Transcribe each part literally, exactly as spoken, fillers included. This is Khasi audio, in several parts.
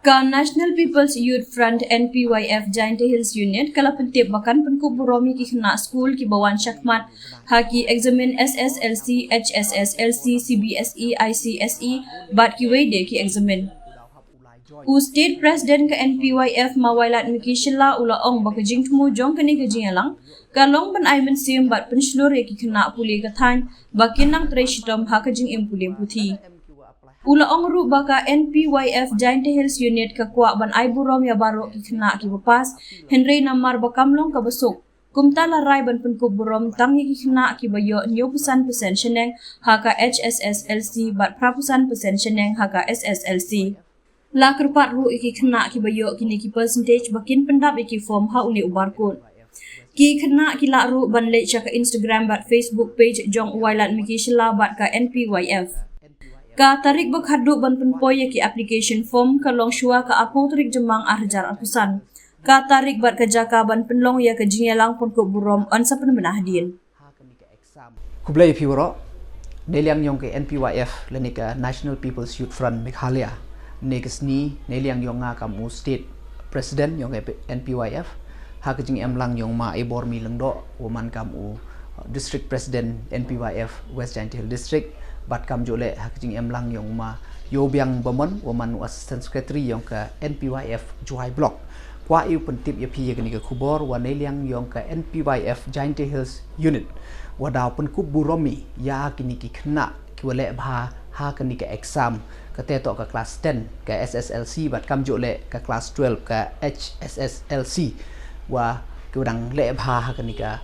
Ka National People's Youth Front, N P Y F, Jaintia Hills Unit ka la pyntip ba kan pynkup burom ïa ki khynnah skul kiba wan shakhmat ha ki eksamin S S L C, H S S L C, C B S E, I C S E bad kiwei de ki eksamin. U State President ka N P Y F, Ma Wailadmiki Shylla, u la ong ba ka jingthmu jong kane ka jingïalang ka long ban ai mynsiem bad pynshlur ïa ki khynnah pule ka thaiñ ba kin nang trei shitom ha ka jingim pule puthi. U la ong ruh ba ka N P Y F Jaintia Hills Unit ka kwah ban ai burom ïa baroh ki khynnah kiba pass, hynrei namar ba kam long kaba suk, kumta la rai ban pynkup burom tang ïa ki khynnah kiba ïoh hynñiew phew san percent shaneng ha ka H S S L C bad phra phew san percent shaneng ha ka S S L C. La kyrpad ruh ïa ki khynnah kiba ïoh kine ki percentage ba kin pyndap ïa ki form ha une u barcode. Ki khynnah ki lah ruh ban leit sha ka Instagram bad Facebook page jong u Wailadmiki Shylla bad ka N P Y F. Ka tarik ba khatduh ban pynpoi ïa ki application form ka long shuwa ka arphew tarik Jymmang ar hajar arphew san. Ka tarik bad ka jaka ban pynlong ïa ka jingïalang pynkup burom yn sa pynbna hadien. Khublei phi waroh. Neiliang yong ka N P Y F lane ka National People's Youth Front Meghalaya, ne ka sngi neiliang yong nga kam u State President yong ka N P Y F, ha ka jingim lang yong ma Ebormi Lyngdoh, wa man kam u District President N P Y F West Jaintia Hills District, bad kamjooh leh ha ka jingim lang yong ma Yobiang Bamon, wa man u Assistant Secretary yong ka N P Y F Jowai Block. Kwah ïa u pyntip ïa phi ïa kane ka khubor wa neiliang yong ka N P Y F Jaintia Hills Unit wa daw pynkup burom ïa kine ki khynnah kiwa leh bha ha kane ka exam, kata toh ka class ten ka S S L C bad kamjooh leh ka class twelve ka H S S L C, wa kiwa dang leh bha ha kane ka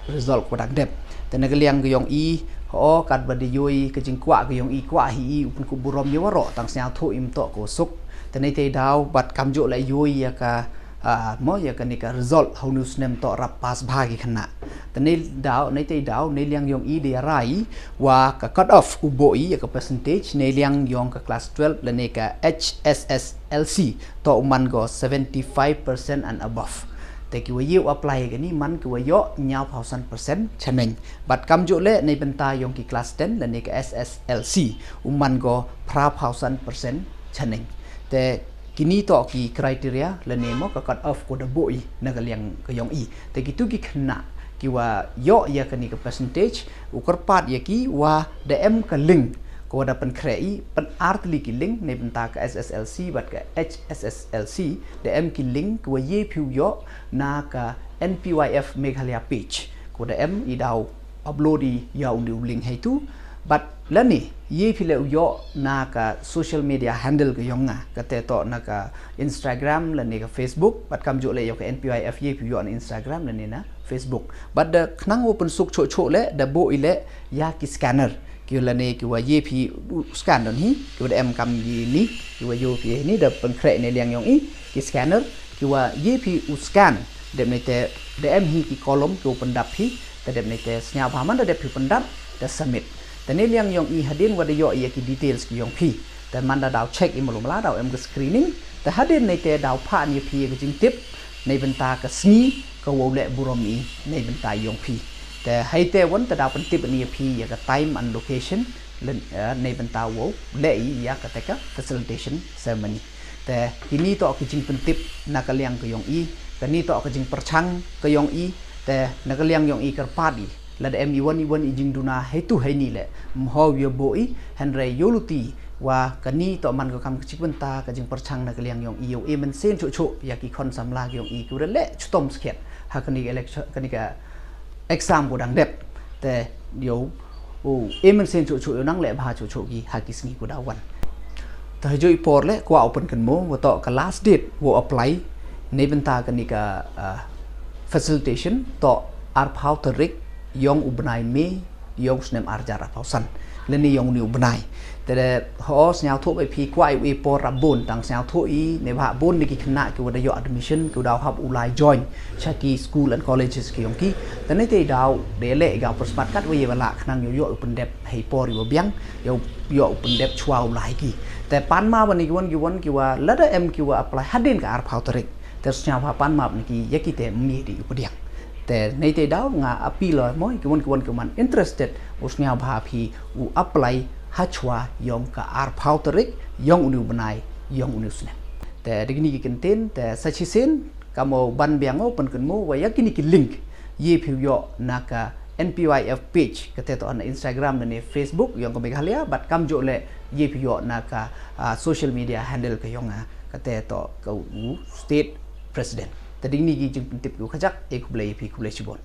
result kiwa dang dep. Te na ka liang ka yong i, ho, katba da ïohi ka jingkwah ka yong i, kwah hi i u pynkup burom ïa waroh, tang sngewthuh im toh ko suk. Te neitei daw bad kamjooh leh ïohi ïa ka, ah, mo, ïa kane ka result ha une u snem toh rap pass bha ki khynnah. Te nei daw, neitei daw, neiliang yong i da rai wa ka cut off u buh i ïa ka percentage neiliang yong ka class twelve lane ka H S S L C toh u man ko seventy five percent and above. Te kiwa ïoh apply kani man kiwa ïoh hynñiewphew san percent shaneng. Bad kamjooh leh neibynta yong ki class ten lane ka S S L C u man ko phraphew san percent shaneng. Te kini toh ki criteria lane mo ka cut off ko da buh i na ka liang ka yong i. Te kitu ki khynnah kiwa ïoh ïa kani ka percentage u kyrpad ïa ki wa da em ka link ko da pynkhreh i, pyn artylli ki link neibynta ka S S L C bad ka H S S L C, da em ki link kiwa ye phi u ïoh na ka N P Y F Meghalaya page. Ko da em i daw upload i ïa une u link heitu. Bad lane ye phi leh u ïoh na ka social media handle ka yong nga, kata toh na ka Instagram lane ka Facebook, bad kamjooh leh ïa ka N P Y F ye phi u ïoh na Instagram lane na Facebook. Bad da khnang u pynsuk chuh chuh leh da buh i leh ïa ki scanner. Ki lane kiwa ye phi u scan don hi, kiwa da em kam kini, kiwa ïoh phi ni da pynkhreh neiliang yong i, ki scanner, kiwa ye phi u scan. Dep neite da em hi ki column kiwa pyndap phi, te dep neite sngewbha man da dep phi pyndap, da submit. Te neiliang yong i hadien wa da ïoh ïa ki details ki yong phi. Te man da daw check i malu mala daw em ka screening. Te hadien neite daw phah ïa phi ïa ka jingtip neibynta ka sngi ka wow leh burom i neibynta yong phi. Te heite wan te daw pyntip ïa phi ïa ka time and location, lane, eh, neibynta wow leh i ïa kata ka facilitation ceremony. Te kini toh ki jingpyntip na ka liang ka yong i, kani toh ka jingpyrshang ka yong i, te na ka liang yong i kyrpad i, lada em iwan iwan i jingduna heitu heini leh, mho ïa buh i, hynrei ïoh luti wa kani toh man ka kam ka jingpynta ka jingpyrshang na ka liang yong i, ïoh i mynsiem chuh chuh ïa ki khon samla ka yong i kiwa da leh chitom skhiat ha kani ka election, kani ka exam ko dang dep. Te ïoh u i mynsiem chuh chuh, ïoh nang leh bha chuh chuh ki ha ki sngi ko da wan. Te ha jooh i por leh kwah u pynkynmaw wa toh ka last date wow apply neibynta kani ka, ah, facilitation toh arphew tarik yong u bnai May yong u snem ar hajar arphew san, lane yong une u bnai. Te da ho sngewthuh ba phi kwah i u i por rap bun, tang sngewthuh i neibhah bun na ki khynnah kiwa da ïoh admission kiwa daw hap u lai join sha ki school and colleges ki yong ki. Te neitei daw da leh i ka pyrshah katwa ye ba lah khnang ïoh ïoh u pyndep hei por iwa biang, ïoh ïoh u pyndep chwa u lai ki. Te pan map na kiwan kiwan kiwa lada em kiwa apply hadien ka arphew tarik, te sngewbha pan map na ki ïa ki te mih di u pdiang. Te neitei daw nga appeal mo kiwan kiwan kiwa man interested u sngewbha phi u apply ha chwa yong ka arphew tarik yong une u bnai yong uni u snem. Te da kini ki kyntien te sa shisien kam u ban biang u pynkynmaw wa ya kini ki link ye phi u yoh na ka N P Y F page, kata toh na Instagram ne Facebook yong ka Meghalaya, bad kamjooh le ye phi u yoh na ka ah, social media handle ka yong nga, kata toh ka u state president. Te da kini ki jingpyntip ki u khajak, e khublei phi, khublei shibun.